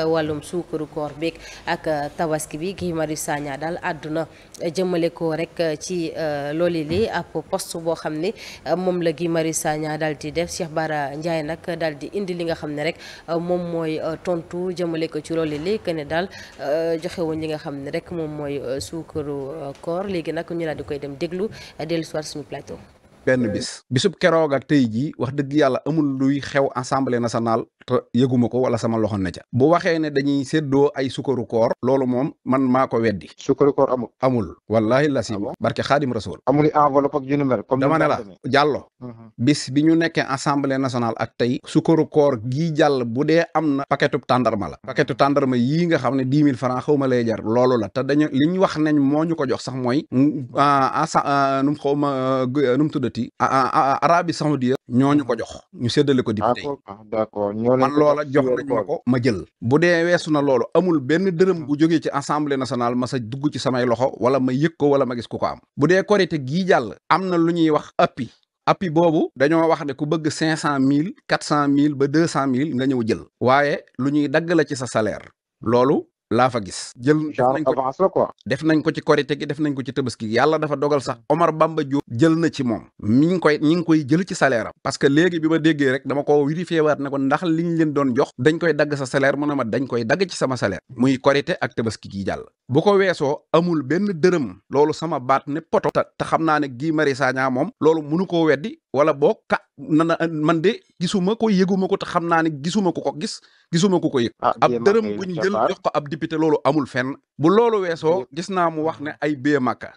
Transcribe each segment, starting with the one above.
wàllum suukaru koor beeg ak tabaski bi Guy Marius Sagna daal àdduna jëmale ko rek ci loolu li ab post boo xam ne moom la Guy Marius Sagna daal di def Cheikh Bara Ndiaye nag daal di indi li nga xam ne rek moom mooy tontu jëmale ko ci loolu li que ne daal joxe woon li nga xam ne rek moom mooy suukaru koor léegi nag ñu daal di koy dem déglu dellu soir suñu plateau. benn bisub keroog ak tey jii wax dëgg yàlla amul luy xew assemblée nationale te yëguma ko wala sama loxo ne ca bu waxee ne dañuy séddoo ay sukaru koor loolu moom man maa ko weddi. sukaru koor amul wallahi la si barke xaadim rasul amul enveloppe ak yu mel comme dama ne la jàllo bis bi ñu nekkee assemblée nationale ak tey sukaru koor gii jàll bu dee am na paquetu tàndarma la paquetu tàndarma yii nga xam ne 10 000 francs xaw ma lay jar loolu la te dañu li ñu wax nañ moo ñu ko jox sax mooy num xaw ma nu mu tuddati Arabie Saoudite ñooñu ko jox ñu séddale ko député d'accord man loola jox nañ ma ko ma jël bu dee weesu na loolu amul benn dërëm bu jógee ci assemblée nationale ma sa dugg ci samay loxo wala ma yëg ko wala ma gis ku ko am bu dee korite gii jàll am na lu ñuy wax appui boobu dañoo wax ne ku bëgg 500 000 400 000 ba 200 000 nga ñëw jël waaye lu ñuy dagg la ci sa salaire loolu laa fa gis jël avance la quoi def nañ ko ci korite gi def nañ ko ci tabaski gi yàlla dafa dogal sax Omar Bamba Diop jël na ci moom ñi ngi koy jël ci salaire am parce que léegi bi ma déggee rek dama ko vérifié waat ne ko ndax liñ leen doon jox dañ koy dagg sa salaire mu ne ma dañ koy dagg ci sama salaire muy korite ak tabaski gi jàll bu ko weesoo amul benn dërëm loolu sama baat ne poto te xam naa ne Guy Marius Sagna moom loolu mënu koo weddi wala boo man de gisuma ko yëguma ko te xam naa ne gisuma ko gis gisuma ko yëg ab dërëm buñ jël jox ko ab député loolu amul fenn bu loolu weesoo gis naa mu wax ne ay bee màkka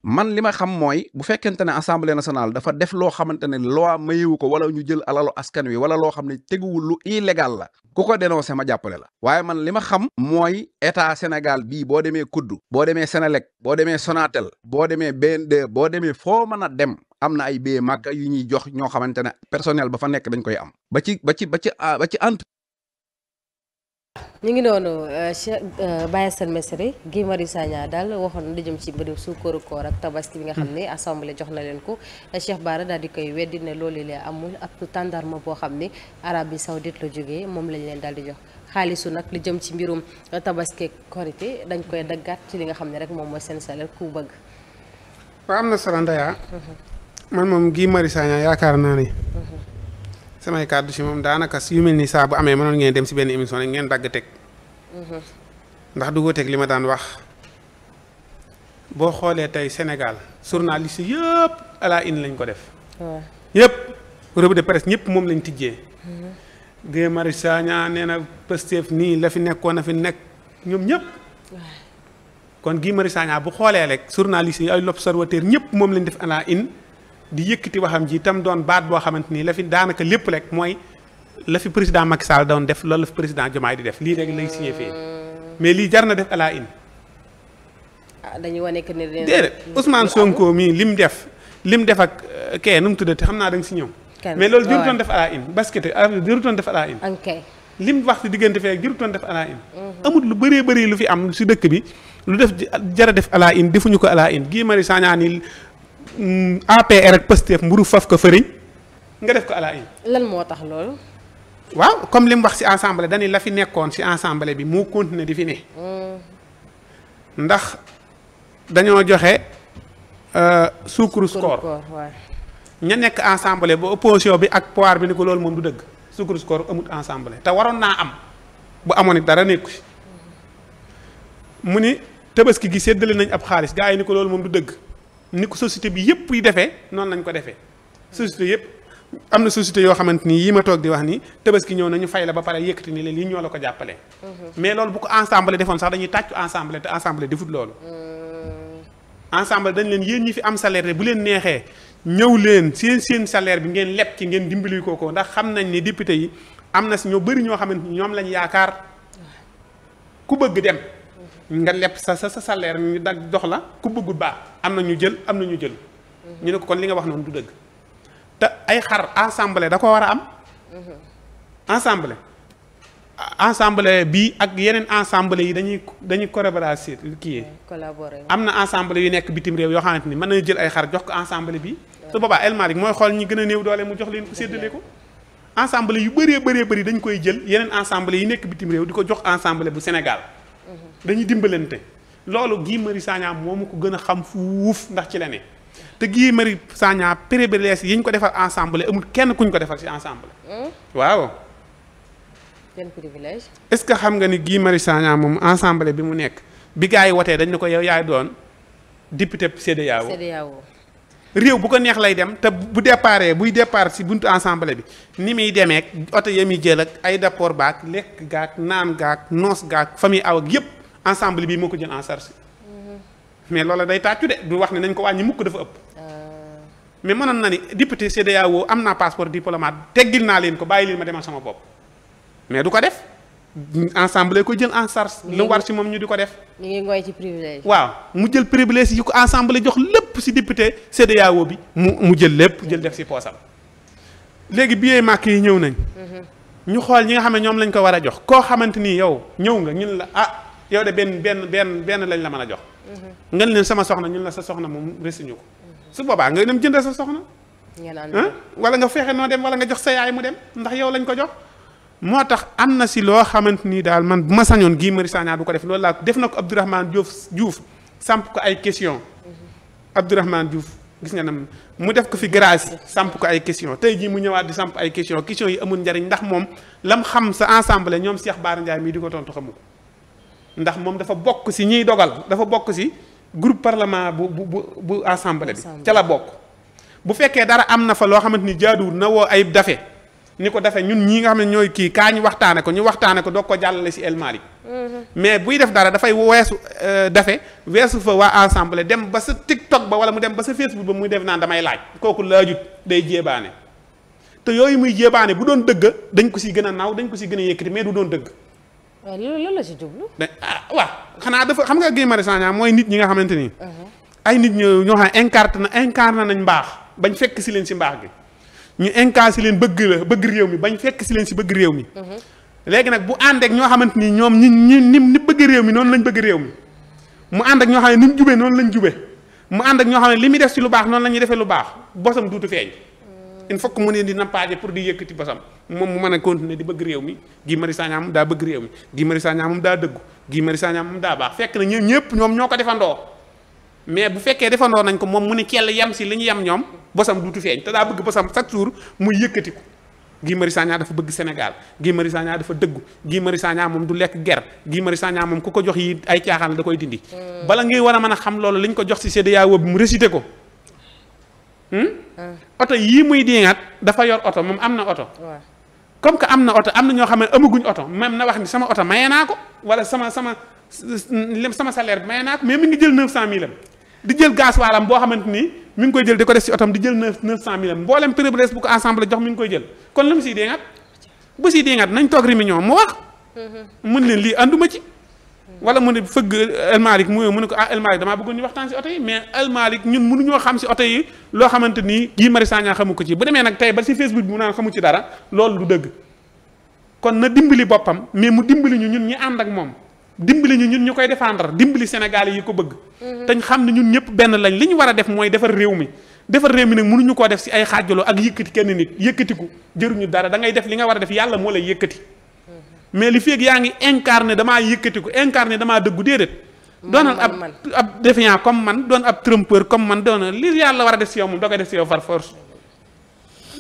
man li ma xam mooy bu fekkente ne assemblée nationale dafa def loo xamante ne loi mayewu ko wala ñu jël alalu askan wi wala loo xam ne teguwul lu illégal la ku ko dénoncé ma jàppale la waaye man li ma xam mooy état Sénégal bii boo demee kudd boo demee Sénélec boo demee Sonatel boo demee BND boo demee foo mën a dem am na ay bee màkka yu ñuy jox ñoo xamante ne personnel ba fa nekk dañ koy am ba ci entre ñu ngi noonu Baye Sène Mesere Guy Marius Sagna daal waxoon na di jëm ci mbirum suukaru koor ak tabaski bi nga xam ne assemblée jox na leen ko Cheikh Bara daal di koy weddi ne loolu lee amul ab tàndarma boo xam ne Arabie Saoudite la jógee moom lañ leen daal di jox xaalisu nag li jëm ci mbirum tabaski korité dañ koy daggaat ci li nga xam ne rek moom mooy seen salaire ku bëgg. waaw am na solo Ndeya man moom Guy Marius Sagna yaakaar naa ne. samay kàddu si moom daanaka yu mel ni saa bu amee mënoon ngeen dem si benn émission rek ngeen dagg teg ndax du ko teg li ma daan wax boo xoolee tey Sénégal journaliste yëpp à la une lañ ko def. yëpp revue de presse ñëpp moom lañ tijjee. Guy Marius Sagna nee na Pastef nii la fi nekkoon na fi nekk ñoom ñëpp. kon Guy Marius Sagna bu xoolee rek journaliste yi ay l'Observateur ñëpp moom lañ def à la une. di yëkkati waxam ji itam doon baat boo xamante ni la fi daanaka lépp rek mooy la fi président Macky Sall doon def loolu la fi président Diomaye di def lii rek lay signifié mais lii jar na def à la une. dañuy wane que ne déedéet Ousmane Sonko mii lim def ak kee nu mu tuddati xam naa da nga si ñëw. mais loolu jërutoon def à la une basket jërutoon def à la une. lim wax si diggante fee jërutoon def à la une. amul lu bëree bëri lu fi am si dëkk bi lu def jara def à la une defuñu ko à la une Guy Marius Sagna ni APR ak Pastef mburu faf ko fëriñ nga def ko à la une. lan moo tax loolu. waaw comme li mu wax ci assemblée dañuy la fi nekkoon ci assemblée bi moo continuer di fi ne. ndax dañoo joxe suukaru koor ña nekk assemblée ba opposition bi ak pouvoir bi ni ko loolu moom du dëgg suukaru koor amut assemblée te waroon naa am bu amoon it dara nekku ci mu ni tabaski gi séddale nañ ab xaalis gaa yi ni ko loolu moom du dëgg. ni ko société bi yëpp yi defee noonu lañ ko defee société yëpp am na société yoo xamante ni yii ma toog di wax ni tabaski ñëw nañu fay la ba pare yëkkati ni leen lii ñoo la ko jàppalee. mais loolu bu ko ensemble defoon sax dañuy tàccu ensemble te ensemble defut loolu. ensemble dañ leen yéen ñi fi am salaire bu leen neexee ñëw leen seen salaire bi ngeen leb ci ngeen dimbali ko ndax xam nañ ni député yi am na si ñoo bëri ñoo xamante ni ñoom lañ yaakaar ku bëgg dem. nga lepp sa salaire ñu dag jox la ku bëggul baax am na ñu jël am na ñu jël. ñu ne ko kon li nga wax noonu du dëgg. te ay xar assemblée da ko war a am. assemblée bii ak yeneen assemblée yi dañuy collaborer kii am na assemblée yu nekk bitim réew yoo xamante ni mën nañu jël ay xar jox ko assemblée bi. su boobaa El Malick mooy xool ñi gën a néew doole mu jox leen ko séddale ko. assemblée yu bëri dañ koy jël yeneen assemblée yi nekk bitim réew di ko jox assemblée bu Sénégal dañuy dimbalante loolu Guy Marius Sagna moomu ko gën a xam fuuf ndax ci la ne te Guy Marius Sagna privilège yi ñu ko defal assemblée amul kenn kuñ ko defal ci assemblée waaw. kenn privilège. est-ce que xam nga ni Guy Marius Sagna moom assemblée bi mu nekk bi gars yi wotee dañ ne ko yow yaay doon député CEDEAO. réew bu ko neex lay dem te buy départ si buntu assemblée bi ni muy demee oto ya muy jël ak ay rapport baak lekk gaak naan gaak noos gaak famille aw ak yëpp ensemble bi moo ko jël en charge mais loola day tàccu de du wax ne nañ ko wàññi mukk dafa ëpp mais mënoon na ni député CEDEAO am naa passeport diplomate teggil naa leen ko bàyyi leen ma demal sama bopp mais du ko def ensemble ko jël en charge lu war ci moom ñu di ko def ñu ngi ngoy ci privilège waaw mu jël privilège yi ko ensemble jox lépp ci député CEDEAO bi mu jël lépp jël def ci poosam léegi billet màkk yi ñëw nañ ñu xool ñi nga xam ne ñoom lañ ko war a jox koo xamante ni yow ñëw nga ñun la yow de benn lañ la mën a jox nga leen sama soxna ñun la sa soxna moom resuñu ko su boobaa nga dem jënd sa soxna wala nga fexe noo dem wala nga jox sa yaay mu dem ndax yow lañ ko jox moo tax am na si loo xamante ni daal man bu ma sañoon Guy Marius Sagna du ko def loolu laa def na ko Abdourahmane Diouf samp ko ay question Abdourahmane Diouf gis nga nam mu def ko fi grâce samp ko ay question tey jii mu ñëwaat di samp ay question yi amul njariñ ndax moom lam xam sa ensemble ñoom Cheikh Bara Ndiaye mii di ko tontu xamu ko ndax moom dafa bokk si ñiy dogal dafa bokk si groupe parlement bu assemblée bi ca la bokk bu fekkee dara am na fa loo xamante ni jaaduwul na woo ay dafe ni ko defee ñun ñii nga xam ne ñooy kii kaa ñu waxtaane ko doog ko jàllale si El Malick mais buy def dara dafay weesu weesu fa waa assemblée dem ba sa TikTok ba wala mu dem ba sa Facebook ba muy def naan damay laaj kooku laajut day jéebaane te yooyu muy jéebaane bu doon dëgg dañ ko si gën a naaw dañ ko si gën a yëkkati mais du doon dëgg. waaw loolu la si jublu. waaw xanaa dafa xam nga Guy Marius Sagna mooy nit ñi nga xamante ni. ay nit ñoo xam ne incarné nañ mbaax bañ fekk si leen si mbaax gi. ñu incarné si leen bëgg réew mi bañ fekk si leen si bëgg réew mi. léegi nag bu ànd ak ñoo xamante ni ñoom ni bëgg réew mi noonu lañ bëgg réew mi mu ànd ak ñoo xam ne ni mu jubee noonu lañ jubee mu ànd ak ñoo xam ne li muy def si lu baax noonu la ñuy defee lu baax bosam duutu feeñ. il faut que mu ne di nappaaje pour di yëkkati bosam moom mu mën a continuer di bëgg réew mi Guy Marius Sagna moom daa bëgg réew mi Guy Marius Sagna moom daa dëggu Guy Marius Sagna moom daa baax fekk na ñoom ñëpp ñoom ñoo ko defandoo mais bu fekkee defandoo nañ ko moom mu ne kell yem si li ñu yem ñoom bosam duutu feeñ te daa bëgg bosam chaque jour muy yëkkati ko Guy Marius Sagna dafa bëgg Sénégal Guy Marius Sagna dafa dëggu Guy Marius Sagna moom du lekk ger Guy Marius Sagna moom ku ko jox yi ay caaxaan da koy dindi bala ngay war a mën a xam loolu liñ ko jox si CEDEAO bi mu récité ko oto yii muy diŋaat dafa yor oto moom am na oto comme que am na oto am na ñoo xam ne amaguñ oto même na wax ni sama oto maye naa ko wala sama salaire bi maye naa ko mais mi ngi jël 900000 am di jël gaz waalam boo xamante ni mi ngi koy jël di ko def si otom di jël 900000 am mboolem privilège bu ko assemblée jox mi ngi koy jël kon la mu siy diŋaat bu siy diŋaat nañ toog réunion mu wax mën leen lii anduma ci wala mu ne fëgg El Malick mu ne ko El Malick damaa bëggoon ñu waxtaan si oto yi mais El Malick ñun mënuñoo xam si oto yi loo xamante ni Guy Marius Sagna xamu ko ci bu demee nag tey ba si Facebook bi mu naan xamu ci dara loolu du dëgg kon na dimbali boppam mais mu dimbali ñun ñi ànd ak moom dimbali ñun ñu koy défendre dimbali Sénégal yi ko bëgg te ñu xam ne ñun ñëpp benn lañ li ñu war a def mooy defar réew mi nag mënuñu koo def si ay xaajaloo ak yëkkati kenn nit yëkkatiku jëruñu dara da ngay def li nga war a def yàlla moo lay yëkkati mais li feeg yaa ngi incarné damaa yëkkatiku incarné damaa dëggu déedéet doonal ab défiant comme man doon ab trompeur comme man doonal li yàlla war a def si yow moom da koy def si yow par force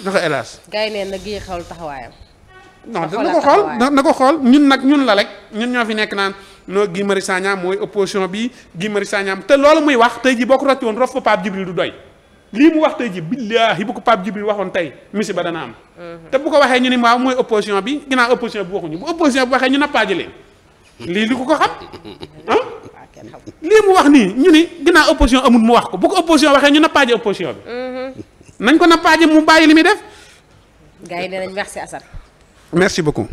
da ko hélas gars yi neen na Guy xawul taxawaayam non na ko xool ñun la rek ñun ñoo fi nekk naan noo Guy Marius Sagna mooy opposition bi Guy Marius Sagna te loolu muy wax tey ji boo ko rocc woon rof fa Pape Djibril du doy lii mu wax tey ji billaahi bu ko Pape Djibril waxoon tey musiba dana am te bu ko waxee ñu ni waaw mooy opposition bi ginnaaw opposition bi waxuñu bu opposition bi waxee ñu nappaaji leen lii li ko xam lii mu wax nii ñu ni ginnaaw opposition amul mu wax ko bu ko opposition waxee ñu nappaaji opposition bi nañ ko nappaaji mu bàyyi li muy def gars yi nee nañ merci Assane merci beaucoup